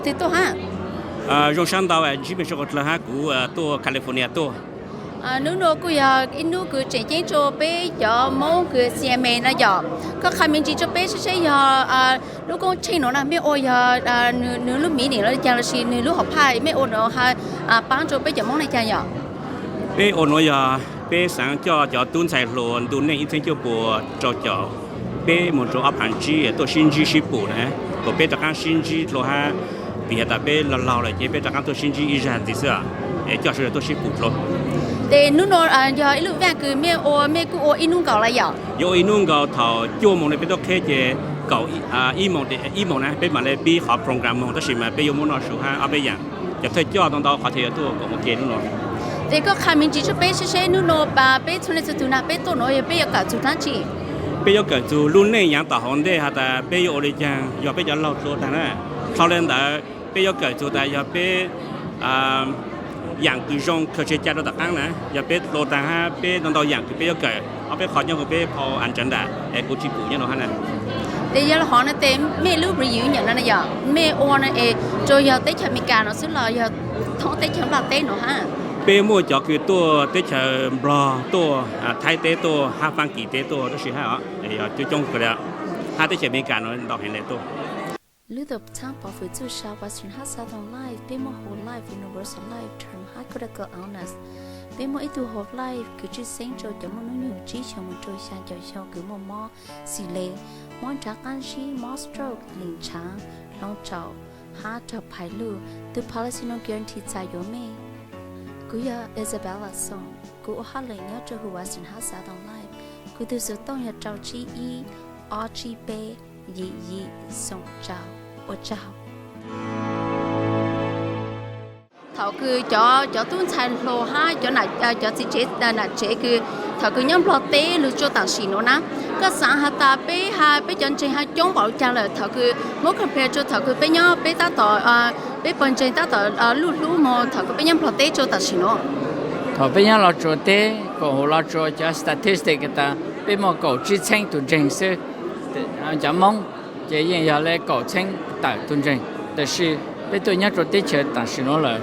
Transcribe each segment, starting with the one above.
twg tuaj hab? Zoo sab ntau, ntsib mej sab qhov dlawg hab, kuv tuaj California tuaj. Nub nua kuj yog ib nub kws tseem ceeb rua peb cov Moob kws C M A na yom. Koj qha me ntsis rua peb seb, seb yog lub koob tsheej nuav na mej ua yog nwg lub miv nim los caag lossis nwg lub hom phaj mej ua nuav ha, paab rua peb cov Moob na caag yom? Peb ua nuav yog peb xaav coj cov tub ntxhais hluas ntu neej ib txheeb cuaj puas rau caum peb moog rua ob phaav tsib tuaj sib ntsib sib pum na, kuas peb rov qaab sib ntsib dlua hab, vim has tas peb laug laug lawm ces peb rov qaab tuaj sib ntsib ib zag ntxiv xwb, es coj sawv daws tuaj sib pum dlua. Tes nub nua yog ib lub vaaj kws mej ua, mej kuj ua ib nub nkaus lawm yom? Yuav ua ib nub nkaus, thaum cuaj moos le peb tuaj qheb ces kaum ib moos, ib moos na peb mam le pib qhov program moog, tab sis mas peb yuav muab noj su hab ob peb yaam, cov thawj coj ntau ntau qhov thiaj yuav tuaj koom ua ke nub nua. Tes koj qha me ntsis rua peb seb, seb nub nua peb txhua leej txhua tug na peb tuaj nuav yog peb yuav kawm txug dlaab tsi? Peb yuav kawm txug lub neej yaav tom hauv ntej has tas peb yuav ua le caag, yog peb cov laug dlua taag na. Dlhau le ntawd peb yuav kawm txug tas yog peb yaam kws zoo khaws tseg ca rua tom qaab na, yog peb dlua taag hab peb ntau ntau yaam kws peb yuav kawm, ob peb qhov nyob huv peb phau agenda es kuv tsis pum nyob nuav hab na. Tes yog le hov na tes mej lub reunion no na yog mej ua na es tsuas yog teb chaws Amelikas no xwb los yog thoob teb chaws Nplog teb nuav hab? Peb muaj cov kws tuaj teb chaws Nplog tuaj, Thaib teb tuaj hab Faab Kis teb tuaj tab sis hab os, yog coob coob kawg le, hab teb chaws Amelikas no ntau heev le tuaj. Lub tuam txhaab pov hwm txuj sa Western hab Southern Life, peb muaj whole life, universal life term hab critical illness. Peb muaj ib tug whole life kws tshwj xeeb rua cov muaj hnub nyoog tsib xyoos moog rua xyaa caum xyoo kws muaj mob, xis le, mob nrhav qaab zib, mob stroke, lim ntshaav, hloov tsaus, hab raug phais luj. Tug policy no guarantee txais yuav mej. Kuv yog Isabella Song, kuv ua hab leem nyob rua huv Western hab Southern Life. Kuv tug xov tooj yog rau tsib ib, ob tsib peb, yim yim xoom rau. Ua tsaug. Thaum kws cov, cov tub ntxhais hluas hab cov, cov txiv tsev nam tsev kws thaum kws nyob Nplog teb lug rua tam sim nuav na, koj xaav has tas peb ha, peb cov ntseeg ha coob npaum li caag lawm thaum kws muab compare rua thaum kws peb nyob peb tab tom, peb pawg ntseeg tab tom luj hlub moog thaum kws peb nyob Nplog teb rua tam sim nuav? Thaum peb nyob Los Tsuas teb, koom huv Los Tsuas cov statistic tas peb muaj kaum tsib txheeb tug ntseeg xwb, cov Moob ces yeej yog le kaum txheeb tawm tug ntseeg. Tab sis peb tuaj nyob rua teb chaws tam sim nuav lawm,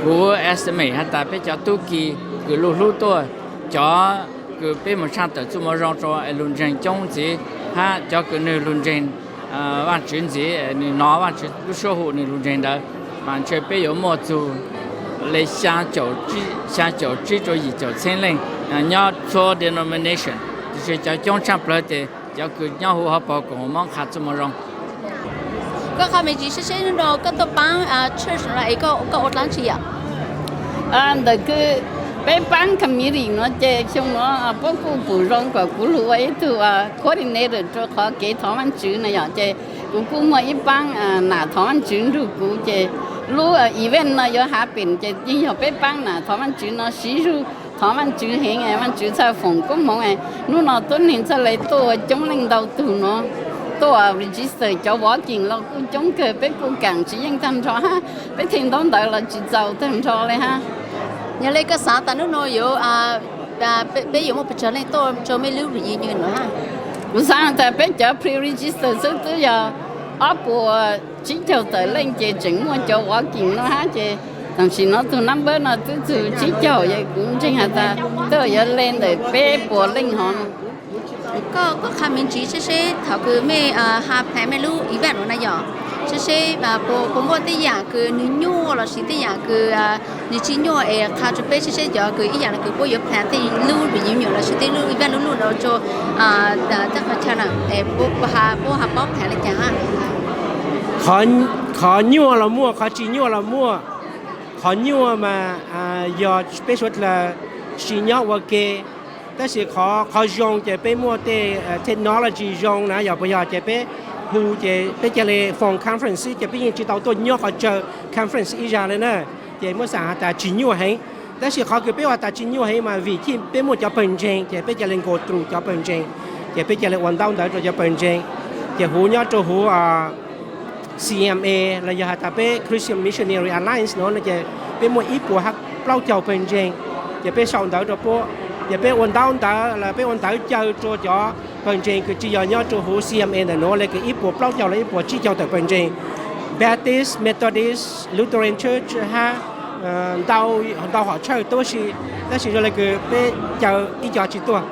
kuv estimate has tas peb cov tub ki kws luj hlub tuaj, cov kws peb moog tshaaj tawm txuj moo zoo rua es lug ntseeg coob ntxiv, hab cov kws nwg lug ntseeg Vaajtswv ntxiv, nwg nov Vaajtswv lub suab hu nwg lug ntseeg ntawd, mas ntshe peb yuav muaj txug le xyaa caum tsib rua yim caum txheeb leej nyob txhua denomination, tab sis cov coob tshaaj plawg tes cov kws nyob huv hauv paug koom Moob qha txuj moo zoo. Koj qha me ntsis seb, seb nub nua koj tuaj paab church no es koj ua dlaab tsi yom? Ntawm kws peb paab committee nuav ces xyoo nuav puab kuj pum zoo kom kuv lug ua ib tug coordinator rua qhov kev thov Vaajtswv na yom, ces kuv kuj muaj ib paab nam thov Vaajtswv nrug kuv, ces lub event no yuav happen ces yeej yog peb paab nam thov Vaajtswv no siv zug thov Vaajtswv heev, Vaajtswv txhaj foom koob hmoov. Nub nua tuab neeg txhaj le tuaj ua coob leej ntau tug nuav, tuaj register cov walk-in los kuj coob kawg, peb kuj kaam tsis yeej taag nrho hab, peb theej ntaub ntawv los tsis txaus taag nrho le hab. Yog le koj xaav tas nub nua yuav, peb yuav muaj pes tsawg leej tuaj rua mej lub reunion nuav hab? Kuv xaav tas peb cov pre-register xwb twb yog ob puas tsib caug tawm leej, ces tseem muaj cov walk-in nuav hab, ces tam sim nuav tug number no twb txug tsib caug, kuv ntseeg has tas twb yuav le ntawm peb puas leej hov. Koj, koj qha me ntsis seb, seb thaum kws mej ha plan mej lub event nuav na yom, seb, seb puas muaj tej yaam kws nwg nyuaj lossis tej yaam kws nwg tsis nyuaj es qha rua peb seb, seb cov kws ib yaam le kws puab yuav plan tej lub reunion lossis tej lub event lub lub nuav rua tej qhov chaw na, puab ha paub plan le caag hab? Qhov nyuaj los muaj, qhov tsis nyuaj los muaj. Qhov nyuaj mas yog peb suav dlawg tsis nyob ua ke, tab sis qhov, qhov zoo ces peb muaj tej technology zoo na yog puas yog, ces peb hu ces peb ca le phone conference xwb ces peb yeej tsis tau tuaj nyob qhov chaw conference ib zag le na. Ces muab xaam has tas tsis nyuaj heev, tab sis qhov kws peb ua tas tsis nyuaj heev mas vim peb muaj cov pawg ntseeg ces peb ca le nkaus txug cov pawg ntseeg, ces peb ca le ua ntaub ntawv rua cov pawg ntseeg, ces huv nyob rua huv CMA los yog has tas peb Christian Missionary Alliance nuav no ces peb muaj ib puas hab plaub caug pawg ntseeg, ces peb sau ntawv rua puab, ces peb ua ntaub ntawv los peb ua ntawv caw rua cov pawg ntseeg kws tsis yog nyob rua huv CMA ntawm nuav le kws ib puas plaub caug los ib puas tsib caug tawm pawg ntseeg. Baptist, Methodist, Lutheran Church hab ntau, ntau hom church tuab si, tab sis zoo le kws peb caw ib co tsi tuaj.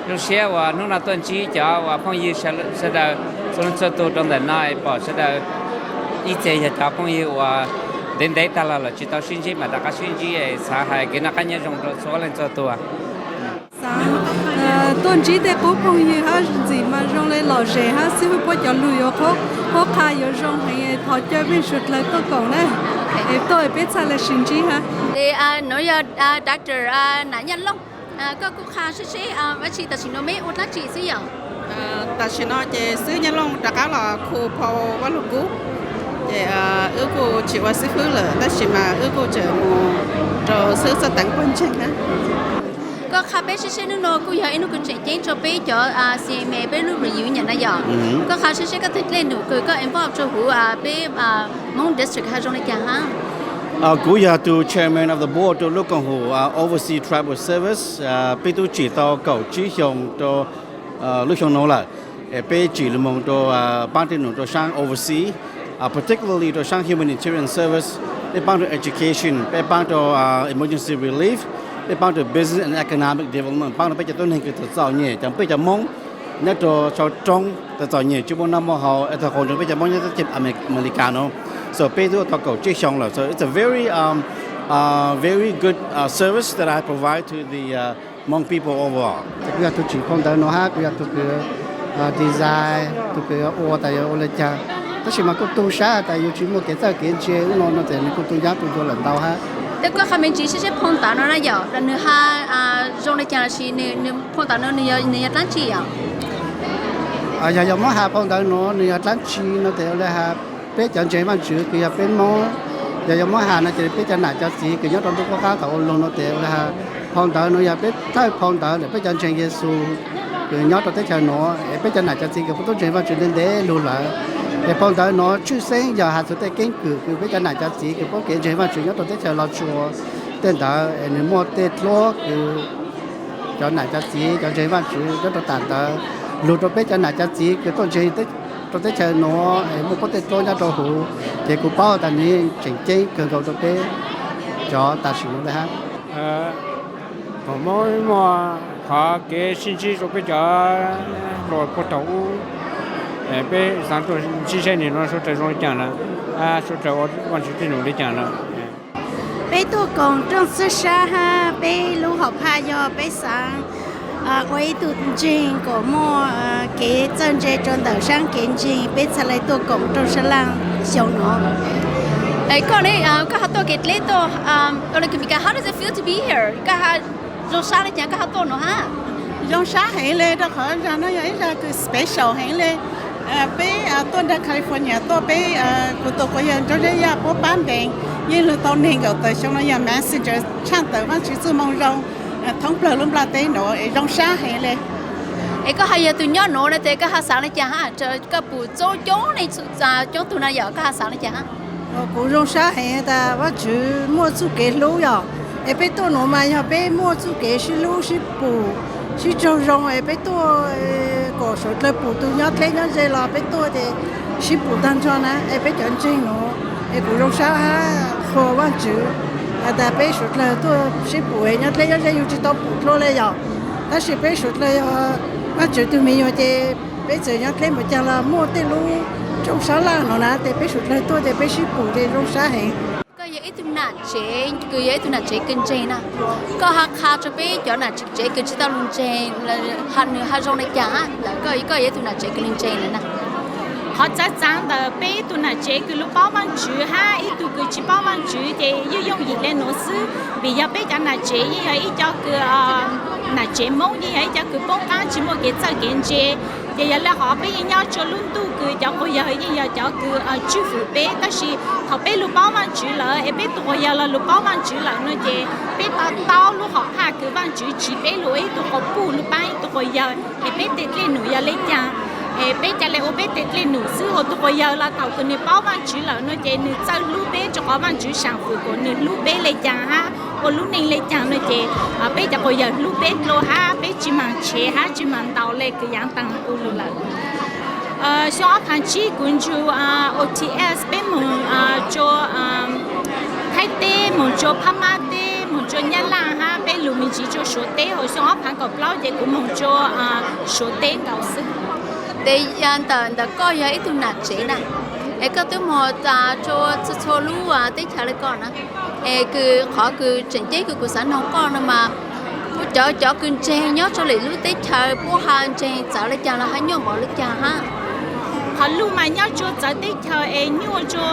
Zoo siab uas hnub no tuaj ntsib cov uas phooj ywg sawv daws txhua leej txhua tug rau ntawm no es pom sawv daws ib txhia yog cov phooj ywg uas ntev ntev tag los lawm tsis tau sib ntsib mas rov qab sib ntsib es xav hais kev noj qab nyob zoo rau txhua leej txhua tug. Xav tuaj ntsib tej qub phooj ywg hab ntxim mas zoo le lom zem hab xib hwb puab cov lug yuav qhuab qha yuav zoo heev es thov caw mej suav dlawg tuaj koom na, es tuaj peb txhaj le sib ntsib hab. Nuav yog Doctor Nam Nyaj Looj, koj kuj qha seb seb dlaab tsi tam sim nuav meb ua dlaab tsi xwb yom? Tam sim no ces xib hwb Nyaj Looj rov qab los khu phau Vaj Lug Kub, ces wb kuj tsis ua xib hwb lawm tab sis mas wb kuj tseem mus rau xib hwb Txawj Teev puag ntseeg na. Koj qha peb seb seb hnub no kuj yog ib hnub kws tseem ceeb rua peb cov C M A peb lub reunion na yom. Koj qha seb seb koj tug dlej num kws koj involve rua huv peb Hmoob district has zoo le caag hab? Kuv yog tug chairman of the board rua lub koom haum Overseas Tribal Service. Peb tub tsim tau kaum tsib xyoo rua lub xyoo nuav lawm. Peb tsim lug moog rua paab dlej num rua saab overseas, particularly rua saab humanitarian service. Peb paab rua education, peb paab rua emergency relief, peb paab rua business and economic development, paab rua peb cov tuab neeg kws txom txom nyem, cov peb cov Moob nyob rua sau roob txom txom nyem tsi muaj noj muaj haus, es thaus qhuas nrug peb cov Moob nyob teb chaws Amelikas nuav. So peb tub tau kaum tsib xyoo lawm. So it's a very, very good service that I provide to the Hmong people overall. Kuv yog tug tsim phau ntawv nuav hab kuv yog tug kws design, tug kws ua tas yuav ua le caag, tab sis mas kuj tu sab tas yus tsis muaj kev txawj kev ntse ub no no ces nws kuj tu nyab tu ncua lawm ntau hab. Koj qha me ntsis seb seb phau ntawv nuav na yom, nws has zoo le caag lossis nws phau ntawv nuav nws yog dlaab tsi yom? Yog yog muab has phau ntawv nuav nws yog dlaab tsi no tes ua le has peb cov ntseeg Vaajtswv kws yog peb Moob, yog yog muab has no ces peb cov nam cov txiv kws nyob rua ntuj qub qab thaum ua lug no tes ua le has phau ntawv nuav yog peb thawj phau ntawv ntawm peb cov ntseeg Yexus kws nyob rua teb chaws nuav es peb cov nam cov txiv kws puab tub ntseeg Vaajtswv ntev ntev lug lawm. Es phau ntawv nuav tshwj xeeb yog has txug tej keeb kwm kws peb cov nam cov txiv kws paub kev ntseeg Vaajtswv nyob rua teb chaws Los Tsuas tej ntawd es nws muaj tej dluab kws cov nam cov txiv cov ntseeg Vaajtswv nyob rua tam ntawd lug rua peb cov nam cov txiv kws tuaj ntseeg rua teb chaws nuav es muaj puab tej dluab nyob rua huv, ces kuv paub tas nws tseem ceeb kawg nkaus rua peb cov tam sim nuav le hab. Koom Moob muaj qhov kev sib ntsib rua peb cov hluas puag thaum ub, peb xaav tuaj ntsib saib nwg nuav suav dlawg zoo le caag lawm, suav dlawg ua Vaajtswv dlej num le caag lawm. Peb tuaj koom rooj xwb sab hab peb lub hom phaj yog peb xaav ua ib tug ntseeg kom muaj kev txawj ntse rua ntawm saab kev ntseeg, peb txhad le tuaj koom rooj sab laaj xyoo nuav. Koj ne, koj has tuaj kev dleb tuaj, ua le kws Meskas, how does it feel to be here? Koj has zoo sab le caag koj has tuaj nuav hab? Zoo sab heev le rua qhov zag nuav yog ib zag kws special heev le. Peb tuaj nraag California tuaj peb, kuv tug quas yawg Nraug Zeb Yaj puab paab npeeg, yeej lug tau neeg nkaum tawm xyoo nuav yog messenger tshaaj tawm Vaajtswv txuj moo zoo thoob plawg lub nplaj teb nuav es zoo sab heev le. Es koj has yog tug nyob nuav no tes koj has xaav le caag hab, koj pum tsoob coob neeg coob tug na yom, koj has xaav le caag hab? Kuv zoo sab heev tas Vaajtswv muaj txuj kev hlub yom, es peb tuaj nuav mas yog peb muaj txuj kev sib hlub sib pum, sib raug zoo es peb tuaj kom suav dlawg pum tug nyob dleb nyob ze los peb tuaj ces sib pum taag nrho na es peb cov ntseeg nuav es kuv zoo sab hab qhuas Vaajtswv has tas peb suav dlawg tuaj sib pum es nyob dleb nyob ze yug tsi tau pum dlua le yom, tab sis peb suav dlawg yog Vaajtswv tug me nyuam ces peb txawm nyob dleb npaum caag los muaj tej lub rooj sab laaj nuav na tes peb suav dlawg tuaj ces peb sib pum ces zoo sab heev. Koj yog ib tug nam tsev kws yog ib tug nam tsev kws ntseeg na, koj has qha rua peb cov nam tsev kws tsi tau lug ntseeg, nwg has zoo le caag hab ntawm koj, koj yog ib tug nam tsev kws lug ntseeg lawm na? Qhov txawv txav ntawm peb ib tug nam tsev kws lug paub Vaajtswv hab ib tug kws tsi paub Vaajtswv ces yeej yooj yim le nuav xwb, vim yog peb cov nam tsev yeej yog ib co kws nam tsev Moob yeej yog ib co kws poob qaab tsi muaj kev txawj kev ntse. Ces yog le hov peb yeej nyob tsua lub ntuj kws cov quas yawg yeej yog cov kws tswj fwm peb, tab sis thaum peb lug paub Vaajtswv lawm es peb tug quas yawg los lug paub Vaajtswv lawm no ces peb to taub lub hom phaj kws Vaajtswv tsim peb lug ua ib tug quas puj lug paab ib tug quas yawg es peb tej dlej num yog le caag. Es peb ca le ua peb tes dlej num xwb, hos tus quas yawg los thaum kws nws paub Vaajtswv lawm no ces nws txawj hlub peb, rua qhov Vaajtswv saam fwm kuas nws hlub peb le caag hab ua lub neej le caag no ces peb cov quas yawg hlub peb dlua hab peb tsi maam tshev hab tsi maam ntaus le kws yaav taag ua lug lawm. Xyoo ob phaav tsib kuv nrug O T S peb moog rua Thaib teb, moog rua Phab Mab teb, moog rua Nyab Laj hab peb lug me ntsis rua Suav teb, hos xyoo ob phaav kaum plaub ces kuv moog rua Suav teb nkaus xwb. Tes ntawm, ntawm koj yog ib tug nam tsev na, es koj twb moog rua txhua txhua lub teb chaws le koj na, es kws qhov kws tseem ceeb kws kuv xaav noog koj no mas, cov, cov kws ntseeg nyob rua lwm lub teb chaws puab has ntseeg txawv le caag los hab nyuaj npaum le caag hab? Qhov lug mas nyob rua txawv teb chaws es nyuaj rua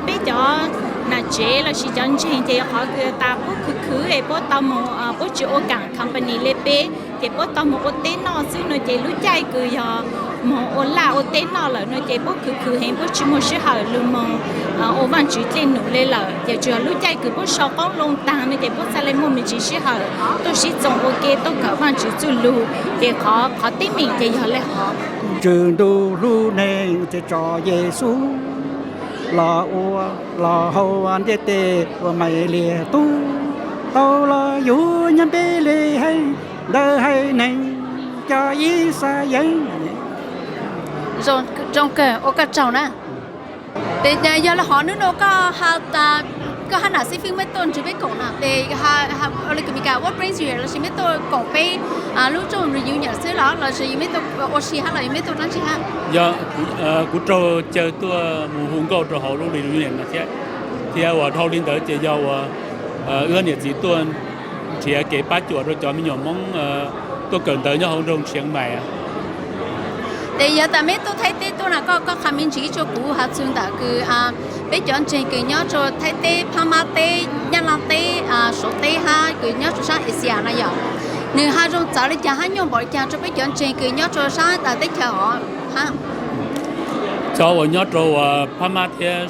peb cov nam tsev lossis cov ntseeg ces yog qhov kws tas puab khwv khwv es puab tau moog, puab tsi ua kaam company le peb, ces puab tau moog ua teb noj xwb no ces lub caij kws yog moog ua laj ua teb noj lawm no ces puab khwv khwv heev, puab tsi muaj sij hawm lug moog ua Vaajtswv dlej num le lawm. Ces tsuas yog lub caij kws puab sau qoob loo taag no ces puab txhaj le muaj me ntsis sij hawm tuaj sib txoos ua ke tuaj kawm Vaajtswv txuj lug. Ces qhov, qhov teeb meem ces yog le hov. Tswv Ntuj hlub neeg ces tso Yexus los ua, los hauv ntiaj teb ua Maiv Liag tub, tau los yug nyob npe le heev ntawm haiv neeg cov Yixalayees. Zoo kawg, ua koj tsaug na. Tes yog le hov nub nua koj, koj hab nam xib fwb muab tuaj nrug peb koom no tes, ua le kws Meskas, what brings you here lossis muab tuaj koom peb lub rooj reunion xwb los, lossis yog muab tuaj ua si hab los yog muab tuaj dlaab tsi hab? Yog, kuv raug caw tuaj mus hu nkauj rau hauv lub reunion no thiab, thiab uas dhau li ntawd ces yog uas wb niam txiv tuaj nrhiav kev pab cuam rau cov me nyuam Hmoob tuaj kawm ntawv nyob hauv nroog Tshiav Mais. Tes yog tas meb tuaj Thaib teb tuaj no koj, koj qha me ntsis rua kuv has txug ntawm kws peb cov ntseeg kws nyob rua Thaib teb, Phab Mab teb, Nyab Laj teb, Suav teb hab kws nyob rua saab Asia no yog, nwg hab zoo txawv le caag hab nyuaj npaum le caag rua peb cov ntseeg kws nyob rua saab teb chaws hov hab? Cov uas nyob rua uas Phab Mab thiab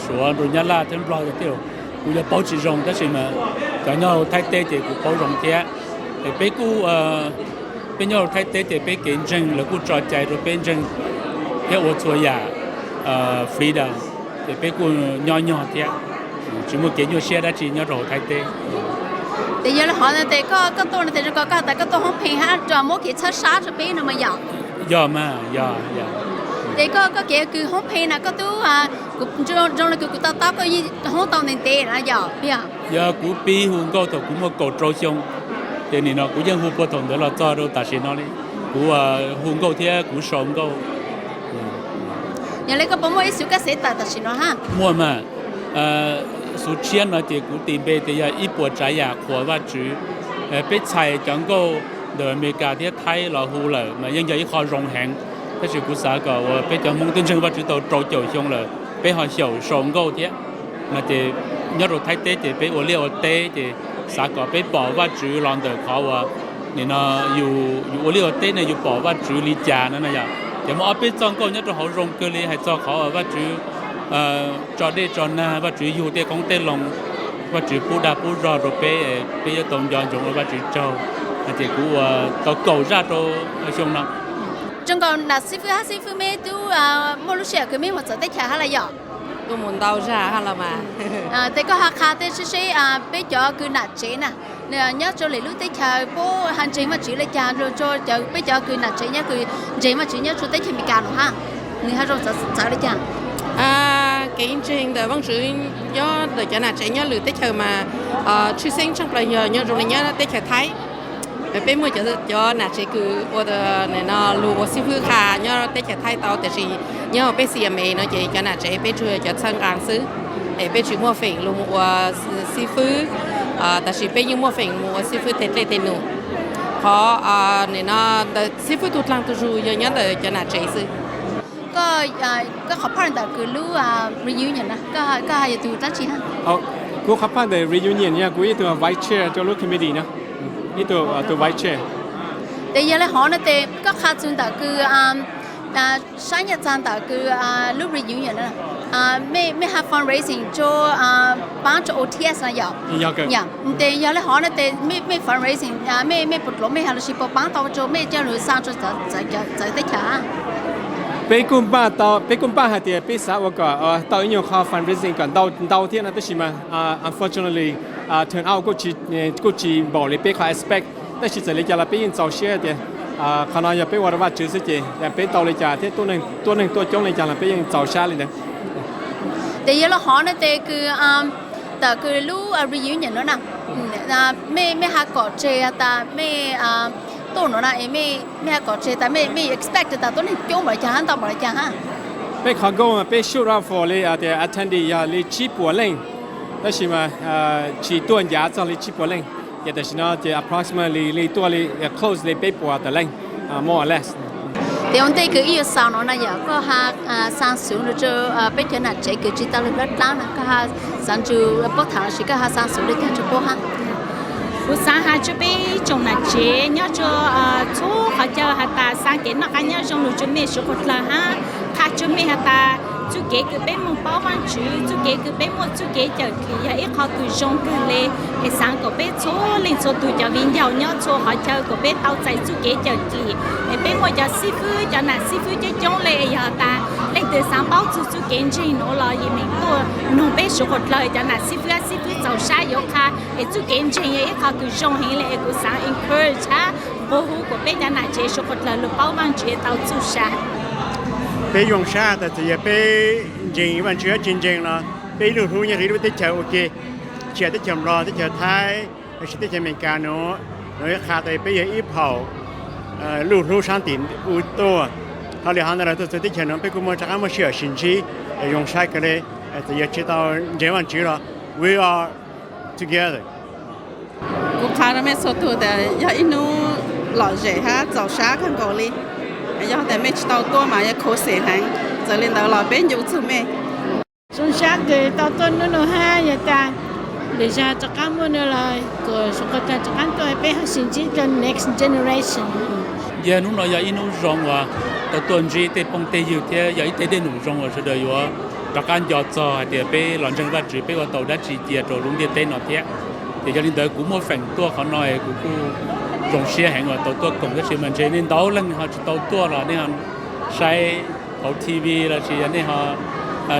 Suav rua Nyab Laj thiab Nplog tej, kuv yuav paub tsi zoo tab sis mas cov nyob rua Thaib teb ces kuv paub zoo thiab. Es peb kuj, peb nyob rua Thaib teb ces peb kev ntseeg lawv kuj tso cai rua peb ntseeg thiab ua txhua yaam freedom, ces peb kuj nyob nyog thiab, tsi muaj kev nyuaj siab dab tsi nyob rua hauv Thaib teb. Tes yog le hov tes koj, koj tuaj no tes zoo ko koj has tas koj tuaj hoob pheej hab muab kev txhawb sab rua peb no mas yog? Yog mas, yog, yog. Tes koj, koj kev kws hoob pheej na koj tub, zoo le kws kuv to taub koj yeej hoob tau ntev ntev na yog? Yog, kuv pib hu nkauj thaum kuv muaj kaum rau xyoo, ces nim no kuv yeej hu puag thaum ntawd los txog rau tam sim no li. Kuv hu nkauj thiab kuv sau nkauj. Yog le koj puas muaj ib xuv kab xev tawm tam sim no hab? Muaj mas. Xuv tshiab no ces kuv tis npe tias yog ib puas tsav yam qhuas Vajtswv. Peb txhais cov nkauj ntawm Amelikas thiab Thaib los hu lawm mas yeej yog ib qho zoo heev, tab sis kuv xav kom uas peb cov Hmoob twb ntseeg Vajtswv tau rau caum xyoo lawm peb ho xyaum sau nkauj thiab. No ces nyob rau Thaib teb ces peb ua liaj ua teb ces xav kom peb pom Vajtswv los ntawm qhov uas nim no yus, yus ua liaj ua teb no yus pom Vajtswv li cas no na yom. Ces muaj ob peb txoj nkauj nyob rau hauv zoo kawg li hais txog qhov uas Vajtswv tso dej tso nag, Vajtswv yug tej qoob tej loo, Vajtswv pub dag pub zog rau peb, peb yuav tau nco ntsoov ua Vajtswv tsaug. Ces kuv ua tau kaum zaj rau xyoo no. Zoo nkaus nam xib fwb hab xib fwb meb tub muaj lub sij hawm kws meb mus txawv teb chaws hab los yom? Tuaj mus ntau zaj hab los mas. Tes koj ha qha tej seb seb peb cov kws nam tsev na, nyob rua lwm lub teb chaws puab ha ntseeg Vajtswv le caag rua peb cov kws nam tsev nyob kws ntseeg Vajtswv nyob rua teb chaws Amelikas no hab, nwg ha zoo txawv le caag? Kev ntseeg ntawm Vaajtswv nyob ntawm cov nam tsev nyob lwm teb chaws mas tshwj xeeb tshaaj plaws yog nyob zoo li nyob teb chaws Thaib. Peb muaj cov nam tsev kws ua no lug ua xib fwb qha nyob teb chaws Thaib tau, tab sis nyob peb C M A no ces cov nam tsev peb tsuas yog cov txhawb nqaa xwb. Es peb tsis muaj feem lug mus ua xib fwb, tab sis peb yeej muaj feem mus ua xib fwb tej dlej tej num. Qhov nim no ntawm xib fwb tug dlaag tug zug yog nyob ntawm cov nam tsev xwb. Koj qhov part ntawm kws lub reunion, koj yog tug dlaab tsi hab? Kuv qhov part ntawm reunion yog kuv ib tug vice chair rua lub committee no, ib tug vice chair. Tes yog le hov no tes koj qha txug ntawm kws saab nyaj txag ntawm kws lub reunion, mej ha fundraising rua paab rua O T S no yom? Tes yog le hov no tes mej fundraising, mej puas dluav mej ha lossis puas paab tau rua mej coj lug xa rua txawv teb chaws hab? Peb kuj npaj tau, peb kuj npaj hais tias peb xav ua kom tau ib nyuag qho fundraising kom ntau ntau thiab no, tab sis mas unfortunately turn out kuj tsis npaum li peb qhov expect, tab sis txawm li cas los peb yeej txaus siab tias qhov no yog peb ua rau Vajtswv xwb ces peb tau li cas thiab tuaj neeg tuaj coob li cas los peb yeej txaus siab li ntawd. Ces yog li hov no ces kws tawm kws lub reunion no na, mej mej ha kom tseg tas mej tuaj no na, mej ha kom tseg tas mej expect tas tuaj neeg coob npaum li cas hab, ntau npaum li cas hab? Peb qhov goal mas peb shoot out for li tias attendee yog li tsib puas leej, tab sis mas tsis tuaj ncav txog li tsib puas leej, ces tam sim no ces approximately li tuaj li close li peb puas tawm leej, more or less. Ces ua ntej kws ib yuav xaus no na yog koj ha xaa xuv rua peb cov nam tsev kws tsis tau lug dlaab dlaab na, koj ha xaav nrug puab thaam lossis koj ha xaa xuv le caag rua puab hab? Kuv xaav has rua peb tsoom nam tsev nyob rua txhua qhov chaw has tas xaa kev noj qab nyob zoo lug rua mej suav quas dlawg hab, qha rua mej has tas txuj kev kws peb moog paub Vaajtswv, txuj kev kws peb muaj txuj kev cawm dim yog ib qho kws zoo kawg le, es xaav kuas peb txhua leej txhua tug cov viv ncaus nyob txhua qhov chaw kuas peb tau txais txuj kev cawm dim. Es peb muaj cov xib fwb, cov nam xib fwb coob coob le, yog tas leej twg xaav paub txug txuj kev ntseeg nuav los yeej meem tuaj noog peb suav quas dlawg cov nam xib fwb hab xib fwb txaus sab yuav qha. Es txuj kev ntseeg yog ib qho kws zoo heev le, es kuv xaav encourage hab nqua hu kuas peb cov nam tsev suav quas dlawg lug paub Vaajtswv tau txuj sa. Peb zoo sab tas txawm yog peb ntseeg Vaajtswv hab tsis ntseeg los peb ib lub hlub nyob rua ib lub teb chaws ua ke, tsis yog teb chaws Nplog, teb chaws Thaib, lossis teb chaws Amelikas nuav, nuav qha tas peb yog ib phaum lub hlub sab tim u tuaj. Ho li hov ntawd los tuaj txug teb chaws nuav peb kuj muaj rov qaab muaj sij hawm sis ntsib, zoo sab kawg le. Txawm yog tsis tau ntseeg Vaajtswv los we are together. Kuv qha rua mej txhua tug tas yog ib hnub lom zem hab txaus sab kawg nkaus li. Yog tas mej tsis tau tuaj mas yog khuv xim heev, txawm li ntawd los peb nco txug mej. Zoo sab kws tau tuaj hnub nuav hab yog tas lwm zag rov qaab muaj nuav los kuas suav quas dlawg rov qaab tuaj peb ho sis ntsib rua next generation. Yog hnub no yog ib hnub zoo uas tau tuaj ntsib tej phooj tej ywg thiab yog ib tej dej num zoo uas sawv daws yuav rov qaab nco txog hais tias peb los ntseeg Vaajtswv peb ua tau dab tsi cia rua lub ntiaj teb no thiab. Ces yog li ntawd kuv muaj feem tuaj qhov no es kuv kuj zoo siab heev uas tau tuaj koom, tab sis mas ntshe nej ntau leej ho tsis tau tuaj los nej ho saib hauv T V lossis yog nej ho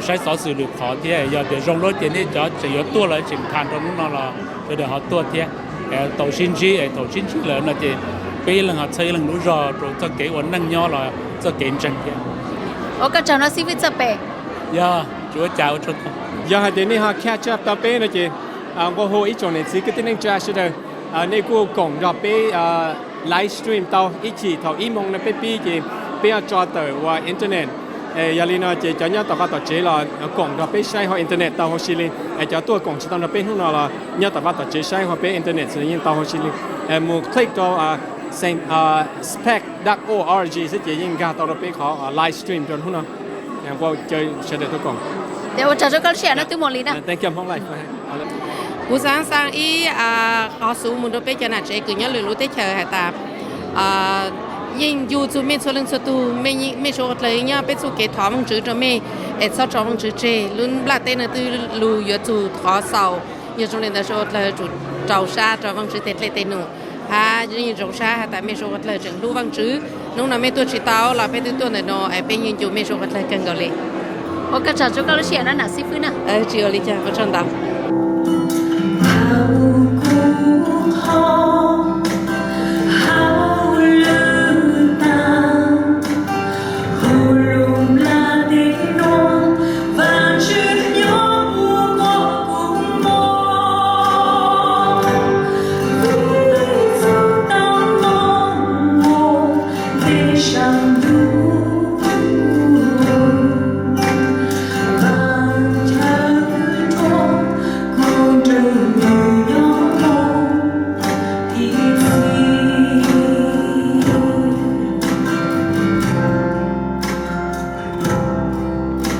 saib xov xwm lwm qhov thiab. Yog tias zoo lawm ces nej cov tseem yuav tuaj los tseem tham rua hnub no los sawv daws ho tuaj thiab. Tau sib ntsib, thaum sib ntsib lawm no ces peb ib leeg ho txhawb ib leeg lub zog rua txoj kev ua neej nyob los txoj kev ntseeg thiab. Ua koj tsaug no xib fwb txawj pem. Yog, tsis ua cas, ua tsaug. Yog hais tias nej ho catch up tau peb no ces nqua hu ib tsoom niam txiv kwv tij neej tsa sawv daws, nej kuj koom nrog peb live stream tau ib chim thaum ib moos no peb pib ces peb yuav tso tawm ua internet. Yog li no ces cov nyob tom vaj tom tsev los koom nrog peb saib hauv internet tau huv si li. Cov tuaj koom tsis tau nrog peb hnub no los nyob tom vaj tom tsev saib hauv peb internet yeej tau huv si li. Mus click rau spec dot org xwb ces yeej nkag tau rau peb qhov live stream rau hnub no. Ua tsaug sawv daws tuaj koom. Ua tsaug rau koj lub sij hawm no twb muaj li na. Kuv xaav xa ib qho xuv mus rau peb cov nam tsev kws nyob lwm lub teb chaws has tas yeej nco txug mej txhua leej txhua tug, mej suav quas dlawg nyob peb txuj kev thov Vaajtswv rua mej es txhob tso Vaajtswv tseg. Lub nplaj teb no twb lug yuav txug qhov xaus, yog zoo li ntawd suav quas dlawg tsum rau sab rua Vaajtswv tej dlej tej num hab yeej zoo sab has tas mej suav quas dlawg tseem hlub Vaajtswv. Hnub no mej tuaj tsis tau los peb twb tuaj ntawm no es peb yeej nco mej suav quas dlawg kawg nkaus li. Ua koj tsaug rua koj lub sij hawm no nam xib fwb na. Tsis ua li cas, ua tsaug ntau.